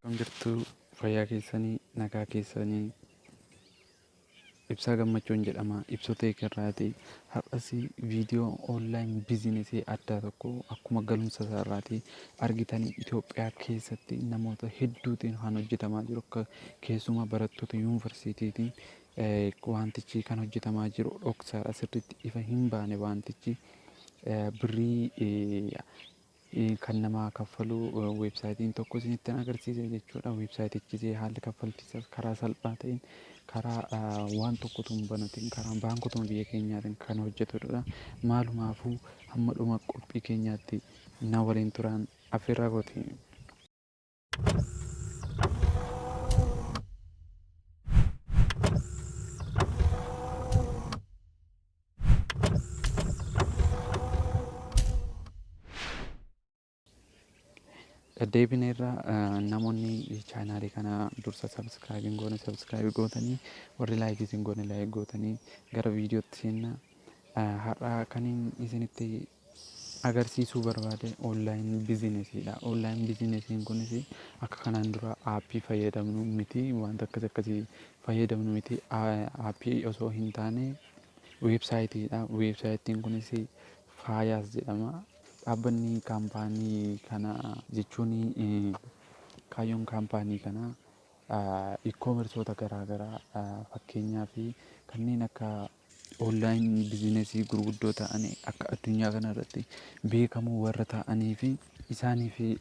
Akkam jirtu? Fayyaa keessanii? Nagaa keessanii? Ibsaa Gammachuun jedhama. Ibsota irraati. Har'as viidiyoo online business addaa tokko akkuma galumsa isaa irraati argitanii, Itoophiyaa keessatti namoota hedduutiin kan hojjetamaa jiru, akka keessumaa barattoota yuunivarsiitiitiin wantichi kan hojjetamaa jiru dhoksaadha. Sirriitti ifa hin baane. Wantichi birrii kan namaa kaffalu weebsaayitiin tokko isinitti agarsiisa jechuudha. Weebsaayitichis haalli kaffaltiisaas karaa salphaa ta'een, karaa waan tokkotu hin banatin, karaa baankotuma biyya keenyaatiin kan hojjetudha. Maalumaafuu hamma dhuma qophii keenyaatti na waliin turaan affeerraa kooti. Deebine irra namoonni chaanaalii kana dursa subscribe hin goone subscribe gootanii, warri like hin goone like gootanii gara viidiyootti seenna. Har'a kaniin isinitti agarsiisuu barbaade online businessiidha. Online businessiin kunis akka kanaan dura app fayyadamnu miti, wanta akkas akkasii fayyadamnu miti. App osoo hin taane weebsaayitiidha. Weebsaayitiin kunis Faayaas jedhama. Dhaabbanni kaampaanii kana jechuun kaayyoon kaampaanii kanaa e-commerceoota garaagaraa, fakkeenyaaf kanneen akka online business gurguddoo ta'an, akka addunyaa kana irratti beekamoo warra ta'anii fi isaanii fi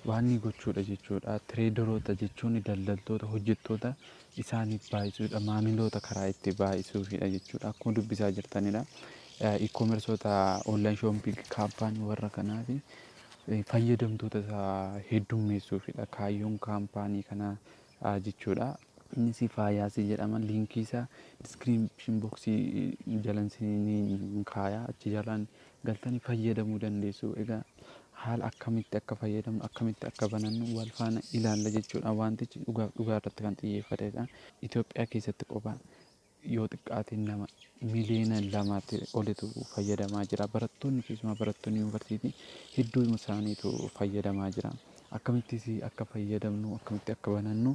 waan ni gochuudha jechuudha. Traderoota jechuun daldaltoota, hojjettoota isaaniif baay'isuudha. Maamiloota karaa itti baay'isuufidha jechuudha. Akkuma dubbisaa jirtanidha. E-commerceoota, online shopping kaampaanii warra kanaa fi fayyadamtoota isaa heddummeessuufidha kaayyoon kaampaanii kanaa jechuudha. Innis Faayaasii jedhama. Liinkii isaa description box jalan isinii kaaya, achi jalaan galtanii fayyadamuu dandeessu. Egaa haala akkamitti akka fayyadamnu, akkamitti akka banannu wal faana ilaalla jechuudha. Wantichi dhugaaf dhugaa irratti kan xiyyeeffatedha. Itoophiyaa keessatti qofa yoo xiqqaate nama miliyoona 2tti olitu fayyadamaa jira. Barattoonni, keessumaa barattoonni yuunivarsiitii hedduun isaaniitu fayyadamaa jira. Akkamittis akka fayyadamnu, akkamitti akka banannu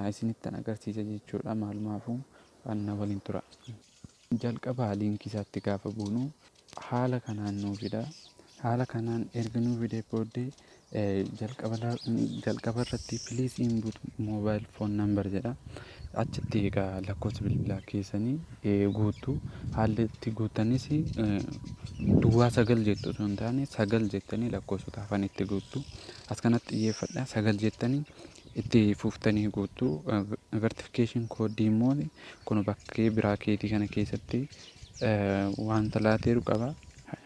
isinittan agarsiisa jechuudha. Maalumaafuu na waliin tura. Jalqaba liinkii isaatti gaafa buunu haala kanaan nuu fida. Haala kanaan erga nuu fidee booddee jalqaba irratti "Please input mobile phone number" jedha. Achitti egaa lakkoofsa bilbilaa keessanii guuttu. Haalli itti guuttanis 09 jettu osoo hin taane 9 jettanii lakkoofsota hafan itti guuttu. As kanatti xiyyeeffadha. 9 jettanii itti fuftanii guuttu. Verification code immoo kun bakkee biraakeetii kana keessatti wanta laateeru qaba.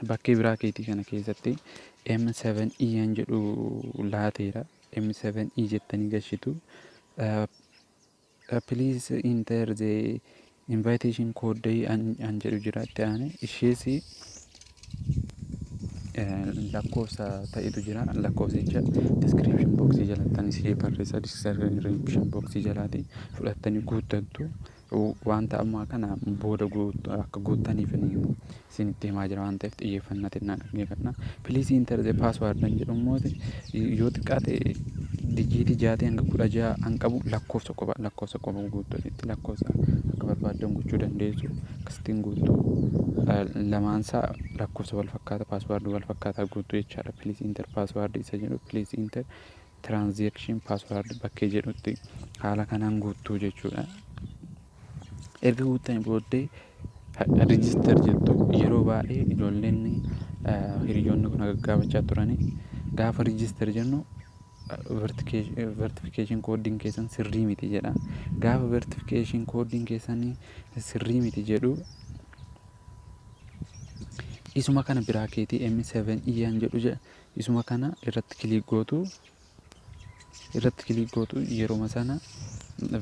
Bakkee biraakeetii kana keessatti M7E yan jedhu laateera. M7E jettanii gashitu. "Please enter the invitation code" an jedhu jira. Itti aane ishees lakkoofsa ta'etu jira. Lakkoofsicha description box jalattan isinii barreessa. Description box jalaati fudhattanii guuttattu. Wanta ammaa kana booda akka guuttaniif isinitti himaa jira waan ta'eef xiyyeeffannaa xinnaa dhaggeeffadha. "Please enter the password" kan jedhu immoo yoo xiqqaate dijiitii 6 hanga 16 an qabu, lakkoofsa qofa, lakkoofsa qofa guuttu. Asitti lakkoofsa akka barbaaddan gochuu dandeessu. Akkasittiin guuttu. Lamaansaa lakkoofsa wal fakkaata, password wal fakkaataa guuttu jechaadha. "Please enter password" isa jedhu "Please enter transaction password" bakkee jedhutti haala kanaan guuttuu jechuudha. Erga guuttanii booddee register jettu. Yeroo baay'ee ijoolleen hiriyoonni kun gaggaafachaa turanii, gaafa register jennu "Verification codeiin keessan sirrii miti" jedha. Gaafa verification codeiin keessan sirrii miti jedhu, isuma kana biraakeetii M7 iyyaan jedhu jedha. Isuma kana irratti click gootu. Irratti click gootu. Yeruma sana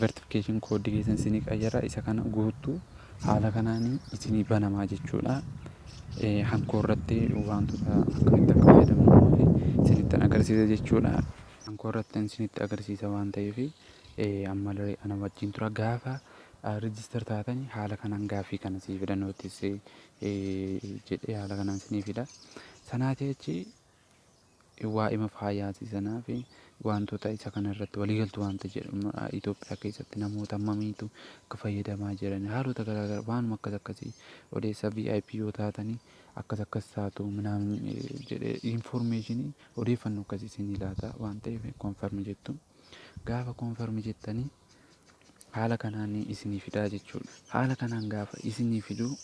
verification code keessan isinii qayyara. Isa kana guuttu. Haala kanaan isinii banamaa jechuudha. Hankoo irratti wantoota akkamitti akka fayyadamnu isinitti agarsiisa jechuudha. Hankoo irratti isinitti agarsiisa waan ta'eef ammallee ana wajjin tura. Gaafa register taatanii haala kanaan gaaffii kana sii fida, notice jedhee haala kanaan isinii fida. Sanaatii achi Waa'ima faayaati sanaa fi wantoota isa kana irratti waliigaltu wanta jedhamu, Itoophiyaa keessatti namoota hammamiitu akka fayyadamaa jiran, haalota garaagaraa waanuma akkas akkasii odeessa. VIP yoo taatanii akkas akkas taatu minaamin jedhee information, odeeffannoo akkasii isinii laata waan ta'eef confirm jettu. Gaafa confirm jettanii haala kanaan isinii fidaa jechuudha. Haala kanaan gaafa isinii fiduu,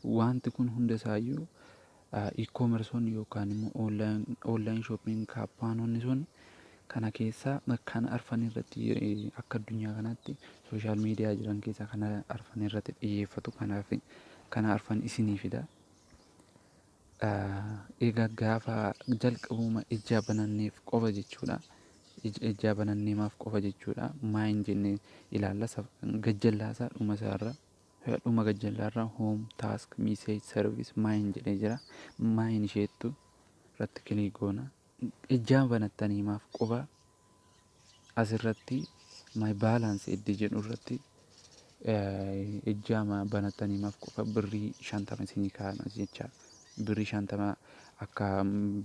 wanti kun hunda isaayyuu e-commerceonni yookaan immoo online shopping kaampaanonni sun kana keessaa kan arfan irratti, akka addunyaa kanaatti social media jiran keessaa kana arfan irratti xiyyeeffatu. Kanaaf kana arfan isinii fida. Egaa gaafa jalqabuma ijaa bananneef qofa jechuudha. Ijaa bananneemaaf qofa jechuudha. Mine jennee ilaalla gajjallaasaa dhuma isaarra. Dhuma gajjallaarra home, task, message, service, mine jedhee jira. Mine isheettu irratti click goona. Ijaa banattanii maaf qofa asirratti my balance iddii jedhu irratti ijaa banattanii maaf qofa birrii 50 isinii kaa'ama jecha. Birrii 50 akka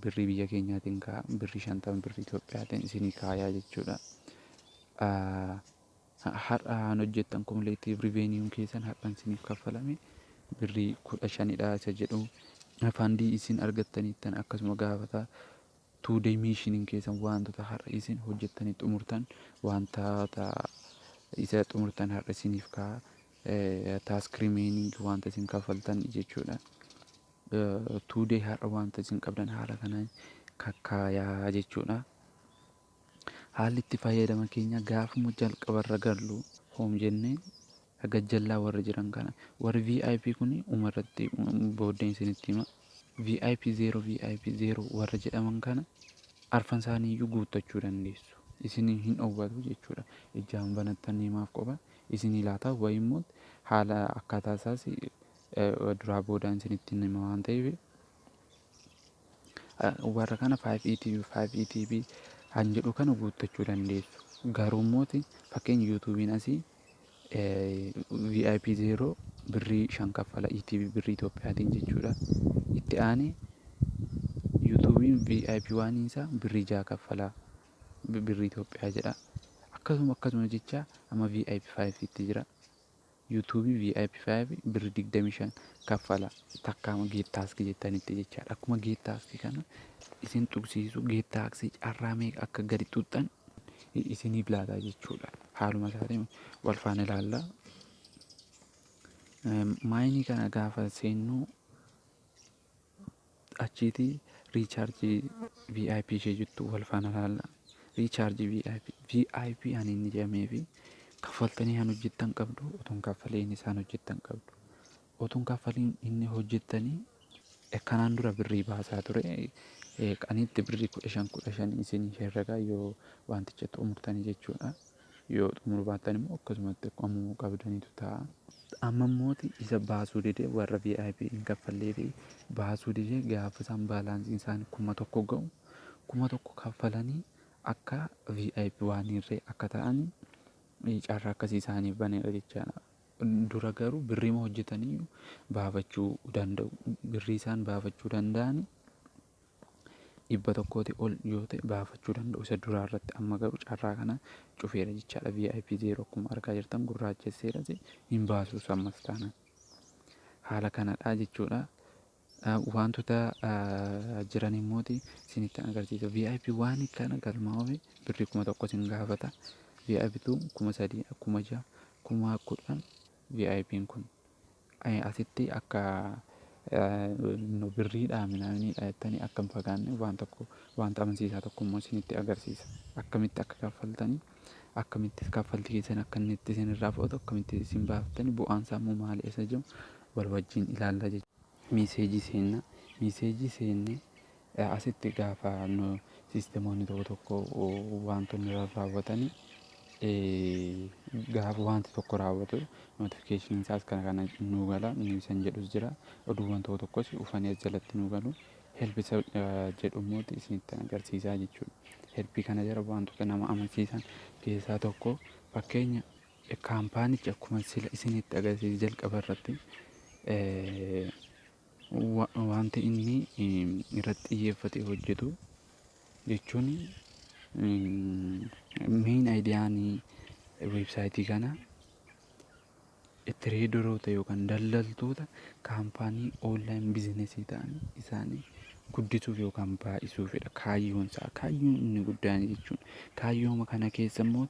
birrii biyya keenyaatiin kaa'a. Birrii 50 birrii Itoophiyaatiin isinii kaayaa jechuudha. Har'a haan hojjettan cumulative revenueun keessan har'aan isiniif kaffalame birrii 15dha isa jedhu. Fundii isin argattaniittan akkasuma gaafata. Today missioniin keessan wantoota har'a isin hojjettanii xumurtan, wantoota isa xumurtan har'a isiniif kaa'a. Task remaining wanta isin kaffaltan jechuudha. Today har'a wanta isin qabdan haala kanaan kakkaayaa jechuudha. Haalli itti fayyadama keenya, gaafuma jalqabarra gallu home jennee gajjallaa warra jiran kana, warri VIP kun umarratti booddeen isinitti hima. VIP 0, VIP 0 warra jedhaman kana arfan isaaniiyyuu guuttachuu dandeessu. Isin hin dhowwatu jechuudha. Ijaan banattanii maaf qofa isinii laata wayii immoo haala akkaataa isaas duraa boodaan isinitti hima waan ta'eef, warra kana 5 ETB, 5 ETB han jedhu kana guuttachuu dandeessu. Garuu immooti fakkeenya YouTubeiin asii VIP 0 birrii 5 kaffala, ETB birrii Itoophiyaatiin jechuudha. Itti aanee YouTubeiin VIP waan isaa birrii 6 kaffala, birrii Itoophiyaa jedha. Akkasuma akkasuma jecha amma VIP 5 itti jira. YouTubeii VIP 5 birrii 25 kaffala takkaama get task jettanitti jechaadha. Akkuma get task kana isin tuqsiisu, get task carraa meeqa akka gadi xuxxan isiniif laata jechuudha. Haaluma isaatiin wal faana ilaalla. Mineii kana gaafa seennu achiitii recharge VIP ishee jettu wal faana ilaalla. Recharge VIP, VIP ani inni jedhamee fi kaffaltanii kan hojjettan qabdu, otoo hin kaffaliin isaan hojjettan qabdu. Otoo hin kaffaliin inni hojjettanii kanaan dura birrii baasaa ture. Qaniitti birrii 15 15 isinii herregaa yoo wanticha xumurtanii jechuudha. Yoo xumuruu baattan immoo akkasumatti qomoo qabdaniitu ta'a. Amma immooti isa baasuu didee, warra VIP hin kaffallee fi baasuu didee, gaafa isaan balanceiin isaanii 1000 ga'u, 1000 kaffalanii akka VIP waan hirree akka ta'an carraa akkasii isaaniif baneera jechaadha. Dura garuu birriima hojjetanii baafachuu danda'u. Birrii isaan baafachuu danda'an 100 ol yoo ta'e baafachuu danda'u isa duraa irratti. Amma garuu carraa kana cufeera jechaadha. VIP 0 akkuma argaa jirtan gurraachesseeras, hin baasus ammas taanaan. Haala kanadha jechuudha. Wantoota jiran immooti isinitti agarsiisa. VIP waan kana galmaa'uuf birrii 1000 isin gaafata. VIP 2 3000, 6000, 10,000 VIP'n kun. Asitti akka birriidhaa minaaminiidha jettanii akka hin fagaanne waan tokko, wanta amansiisaa tokko immoo isinitti agarsiisa. Akkamitti akka kaffaltanii, akkamitti kaffaltii keessan akka inni itti isin irraa fudhatu, akkamitti isin baaftanii, bu'aan isaa immoo maali isa jedhu wal wajjin ilaalla jechuudha. Messageii seenna. Messageii seennee asitti gaafa systemoonni tokko tokko wantoonni raawwatanii, gaafa wanti tokko raawwatu notificationiin isaas kana kana nuu gala san jedhus jira. Oduuwwan tokko tokkos dhufanii as jalatti nuu galu. Help isa jedhu immoo isinitti agarsiisaa jechuudha. Helpii kana jala wantoota nama amansiisan keessaa tokko, fakkeenya kaampaanichi akkuma sila isinitti agarsiise jalqaba irratti, wanti inni irratti xiyyeeffatee hojjetu Jechuun main ideaan websiteii kana traderoota yookaan daldaltoota kaampaanii online businessii ta'an isaanii guddisuuf yookaan baay'isuufidha kaayyoon isaa. Kaayyoon inni guddaan jechuun kaayyooma kana keessa immoo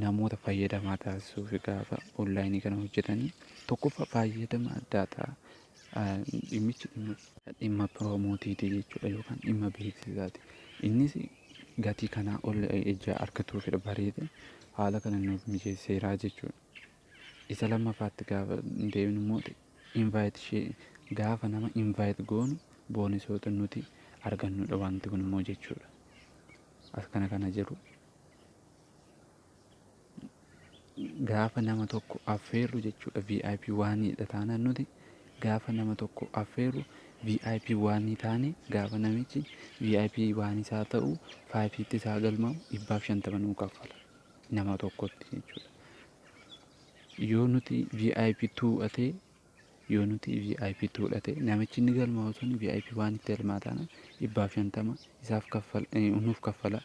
namoota fayyadamaa taasisuuf gaafa onlineii kana hojjetanii tokkoffaa fayyadama addaa ta'a. Dhimmichi dhimma promoteiiti jechuudha yookaan dhimma beeksisaati. Innis gatii kanaa ol ija argatuufidha, bareede haala kana nuuf mijeesseeraa jechuudha. Isa lammaffaatti gaafa deemnu immoo invite ishee gaafa nama invite goonu bonusoota nuti argannudha wanti kun immoo jechuudha. As kana kana jiru. Gaafa nama tokko affeerru jechuudha, VIP oneiidha taanaan, nuti gaafa nama tokko affeerru VIP oneii taane, gaafa namichi VIP oneii isaa ta'u fiveiitti isaa galmaa'u 150 nuu kaffala nama tokkotti jechuudha. Yoo nuti VIP twodha, yoo nuti VIP twodha ta'e, namichi inni galmaa'u sun VIP oneitti galmaa taanaan 150 isaaf kaffala, nuuf kaffala.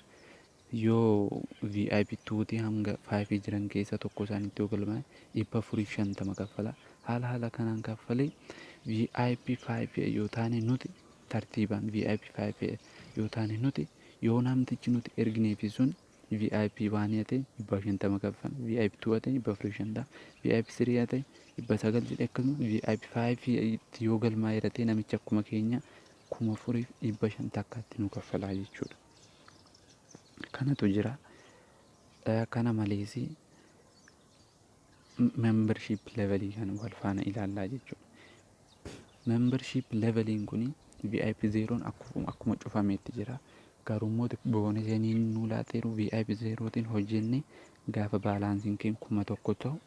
Yoo VIP twotii hanga fiveii jiran keessa tokko isaaniitti yoo galmaa'e 450 kaffala. Haala kanaan kaffalee VIP fiveii yoo taane nuti, tartiibaan VIP fiveii yoo taane nuti, yoo namtichi nuti ergineefi sun VIP oneii ta'e 150 kaffala. VIP two ta'e 450, VIP three ta'e 900 jedhe. Akkasuma VIP fiveii yoo galmaa'eera ta'e namichi akkuma keenya 4500 takkaatti nu kaffalaa jechuudha. Kanatu jira. Kana malees membership levelii kan wal faana ilaallaa jechuudha. Membership leveliin kun VIP zeroon akkuma cufameetti jira. Garuu immoo bonusiin nuu laateeru VIP zerootiin hojjenne gaafa balanceiin keenya 1000 ta'u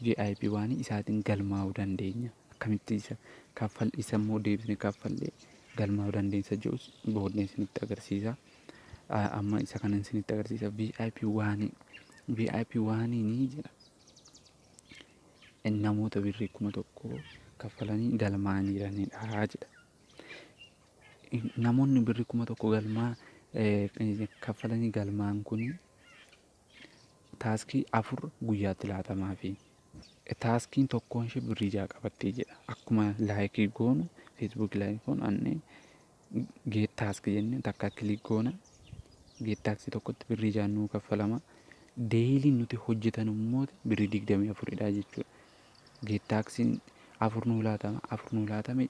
VIP oneii isaatiin galmaa'uu dandeenya. Akkamitti isa kaffal, isa immoo deebisnee kaffallee galmaa'uu dandeenya jedhus booddee isinitti agarsiisa. Amma isa kana isinitti agarsiisa. VIP oneii, VIP oneii ni jedha. Namoota birrii 1000 kaffalanii galmaa'anii jiranidha jedha. Namoonni birrii 1000 galmaa kaffalanii galmaa'an kun taskii afur guyyaatti laatamaafi. Taskiin tokkoon ishee birrii 6 qabattee jedha. Akkuma likeii goonu, Facebook likeii goonu, annee get task jennee takka click goona. Get taskii tokkotti birrii 6 nuu kaffalama. Dailyiin nuti hojjetan immoo birrii 24dha jechuudha. Get taskiin afur nuu laatama. Afur nuu laatame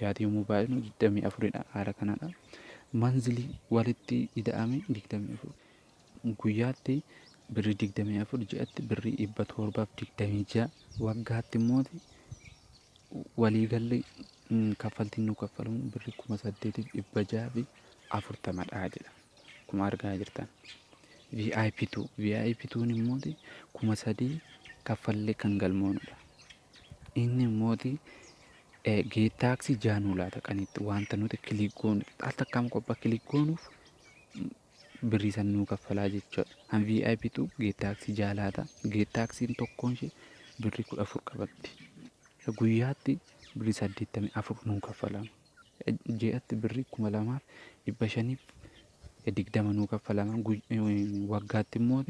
jaatii yommuu baay'inu 24dha, haala kanaadha. Monthly walitti ida'ame 24. Guyyaatti birrii 24, ji'atti birrii 726, waggaatti immoo waliigalli kaffaltiin nu kaffalamu birrii 8640dha jedha. Akkuma argaa jirtan. VIP 2, VIP 2 immoo 3000 kaffallee kan galmoonudha. Inni immoo get taskii ja'a nuu laata qaniitti, wanta nuti click goonu al takkaama qophaa click goonuuf birrii san nuu kaffalaa jechuudha. Han VIP 2 get taskii ja'a laata. Get taskiin tokkoon ishee birrii 14 qabatti. Guyyaatti birrii 84 nuu kaffalama. Ji'atti birrii 2520 nuu kaffalama. Waggaatti immoo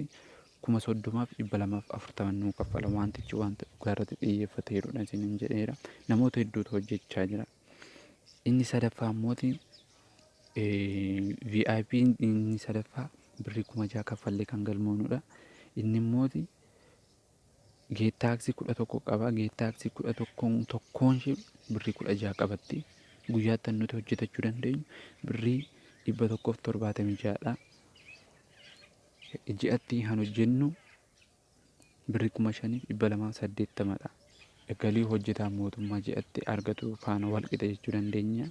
30,240 nuu kaffalama. Wantichi wanta dhugaa irratti xiyyeeffateerudha isiniin jedheera. Namoota hedduutu hojjechaa jira. Inni sadaffaa immoo VIP inni sadaffaa birrii 6000 kaffallee kan galmoonudha. Inni immoo get taskii 11 qaba. Get taskii 11 tokkoon ishee birrii 16 qabatti. Guyyaatti nuti hojjetachuu dandeenyu birrii 176dha. Ji'atti kan hojjennu birrii 5280dha. Galii hojjetaa mootummaa ji'atti argatu faana wal qixa jechuu dandeenya.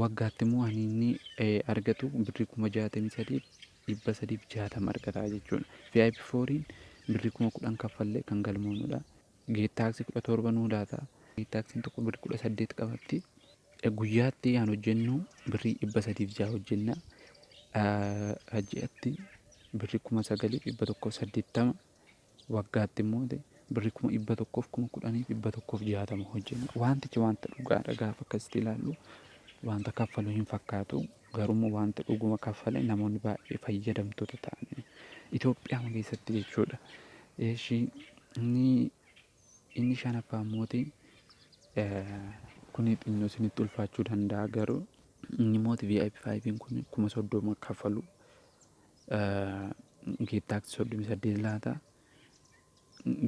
Waggaatti immoo kan inni argatu birrii 63,360 argata jechuudha. VIP fouriin birrii 10,000 kaffallee kan galmoonudha. Get taskii 17 nuu laata. Get taskiin tokko birrii 18 qabatti. Guyyaatti kan hojjennu birrii 306 hojjenna. Ji'atti birrii 9180, waggaatti immoo birrii 110,160 hojjenna. Wantichi wanta dhugaadha, gaafa akkasitti ilaallu wanta kaffalu hin fakkaatu. Garuu wanta dhuguma kaffale namoonni baay'ee fayyadamtoota ta'an Itoophiyaa keessatti jechuudha. Eeshi, inni shanaffaa mootii kuni xinnoo isinitti ulfaachuu danda'a, garuu inni mooti VIP 5 kun 30,000 kaffalu, get task 38 laata.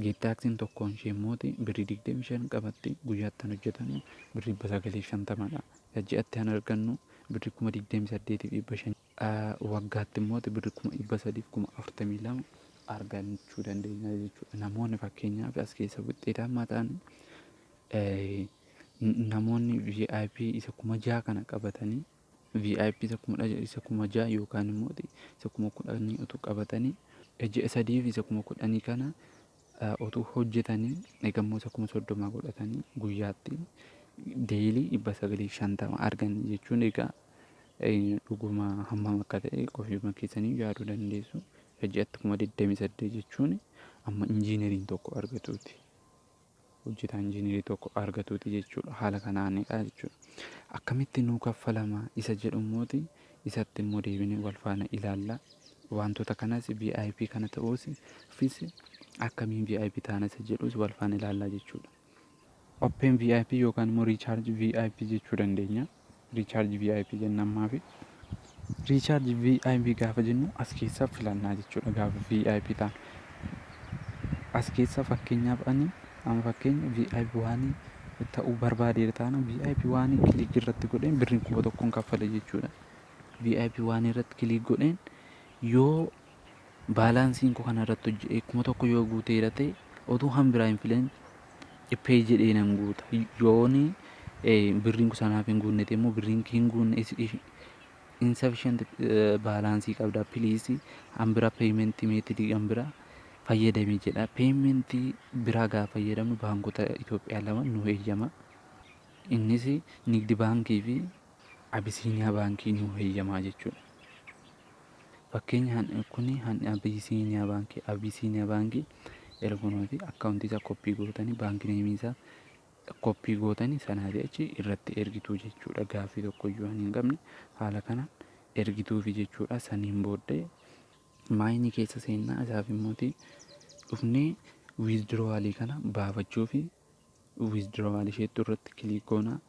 Get taskiin tokkoon ishee mooti birrii 25 qabatti. Guyyaatti kan hojjetanu birrii 950dha. Ji'atti kan argannu birrii 28,500. Waggaatti immoo birrii 342,000 argachuu dandeenya jechuudha. Namoonni fakkeenyaaf as keessa wuxxeetamaa ta'an, namoonni VIP isa 6,000 kana qabatanii, VIP isa 6,000 yookaan immoo isa 10,000 utuu qabatanii, ji'a 3f isa 10,000 kana utuu hojjetanii, eegammoo isa 30,000 godhatanii, guyyaatti daily 950 argan jechuun egaa dhuguma hammam akka ta'e ofiima keessanii yaaduu dandeessu. Ji'atti 28,000 jechuun amma injiineriin tokko argatuuti. Hojjetaa injiinerii tokko argatuuti jechuudha. Haala kanaanidha jechuudha. Akkamitti nuu kaffalama isa jedhummooti isatti immoo deebinee wal faana ilaalla. Wantoota kanas VIP kana ta'uus fis akkamiin VIP taana isa jedhus wal faana ilaallaa jechuudha. Open VIP yookaan immoo Recharge VIP jechuu dandeenya. Recharge VIP jenna ammaafi. Recharge VIP gaafa jennu as keessaa filannaa jechuudha gaafa VIP ta'an. As keessa fakkeenyaaf ani amma fakkeenya VIP waan ta'uu barbaadeera taana, VIP waan click irratti godheen birriin 1,000n kaffale jechuudha. VIP waan irratti click godheen yoo balanceiin koo kana irratti hojjedhee 1,000 yoo guuteera ta'e, otuu han biraa hin filan pay jedhee nan guuta. Yooni birriin kun sanaaf hin guunne ta'e immoo, birriin hin guunne, insufficient balance qabda, please han biraa payment method han biraa fayyadami jedha. Payment biraa gaafa fayyadamnu baankota Itoophiyaa lama nu heeyyama. Innis Nigdi Baankii fi Abisiiniyaa Baankii nu heeyyamaa jechuudha. Fakkeenya kuni Abisiiniyaa Baankii, Abisiiniyaa Baankii ergunooti akkaawuntii isaa copy gootanii, baankii nameii isaa copy gootanii, sanaatii achi irratti ergituu jechuudha. Gaaffii tokkoyyuu hin qabne haala kanaan ergituufi jechuudha. Saniin booddee mineii keessa seennaa. Isaaf immooti dhufnee withdrawalii kana baafachuu fi withdrawalii isheettu irratti click goonaa.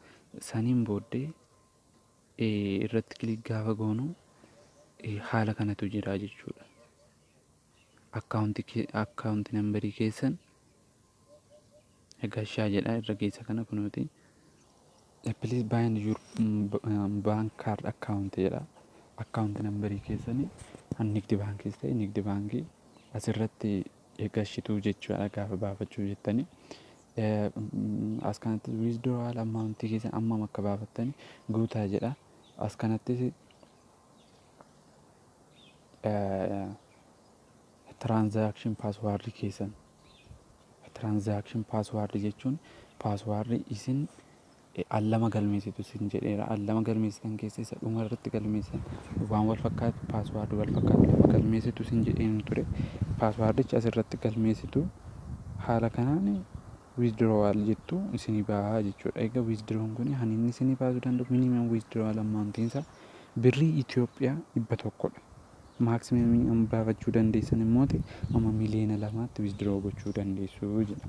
Saniin booddee irratti click gaafa goonu haala kanatu jira jechuudha. Akkaawuntii numberii keessan gashaa jedha irra keessa kana kunuuti. "Please bind your bank card account" jedha. Akkaawuntii numberii keessanii kan Nigdi Baankiis ta'e Nigdi Baankii asirratti gashituu jechuudha gaafa baafachuu jettanii. As kanatti withdrawal amountii keessan ammam akka baafattanii guutaa jedha. As kanattis transaction passwordii keessan, transaction passwordii jechuun passwordii isin al lama galmeessitu isin jedheera. Al lama galmeessitan keessa isa dhuma irratti galmeessan waan wal fakkaatu, passwordii wal fakkaatu lama galmeessitu isin jedheen ture. Passwordicha asirratti galmeessitu. Haala kanaan withdrawal jettu isinii bahaa jechuudha. Egaa withdrawn kun kan inni isinii baasuu danda'u minimum withdrawal amountiin isaa birrii Itoophiyaa 100dha. Maximumii amma baafachuu dandeessan immoo amma 2,000,000tti withdraw gochuu dandeessu jedha.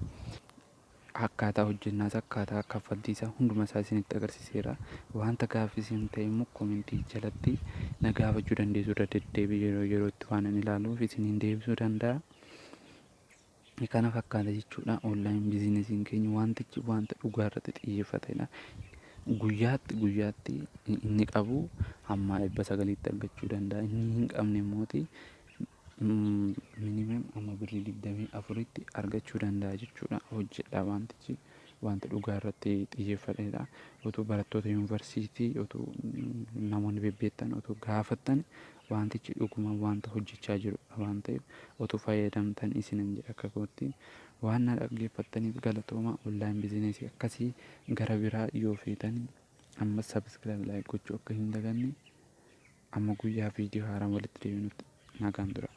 Akkaataa hojjennaas, akkaataa kaffaltii isaa hunduma isaa isinitti agarsiiseera. Wanta gaaffii isin ta'e immoo commentii jalatti na gaafachuu dandeessu. Irra deddeebi'ee yeroo yerootti waan ani ilaaluuf isiniin deebisuu danda'a. Kana fakkaata jechuudha. Online businessiin keenya wantichi wanta dhugaa irratti xiyyeeffatedha. Guyyaatti guyyaatti inni qabu hamma 900tti argachuu danda'a. Inni hin qabne immooti minimum amma birrii 24tti argachuu danda'a jechuudha. Hojjedha, wantichi wanta dhugaa irratti xiyyeeffatedha. Utuu barattoota yuunivarsiitii, utuu namoonni bebbeektan utuu gaafattan, wantichi dhuguma wanta hojjechaa jirudha waan ta'eef utuu fayyadamtan isinan jedha akka kootti. Waan na dhaggeeffattaniif galatooma. Online businessii akkasii gara biraa yoo feetan ammas subscribe, like gochuu akka hin daganne. Amma guyyaa viidiyoo haaraan walitti deebinutti nagaan tura.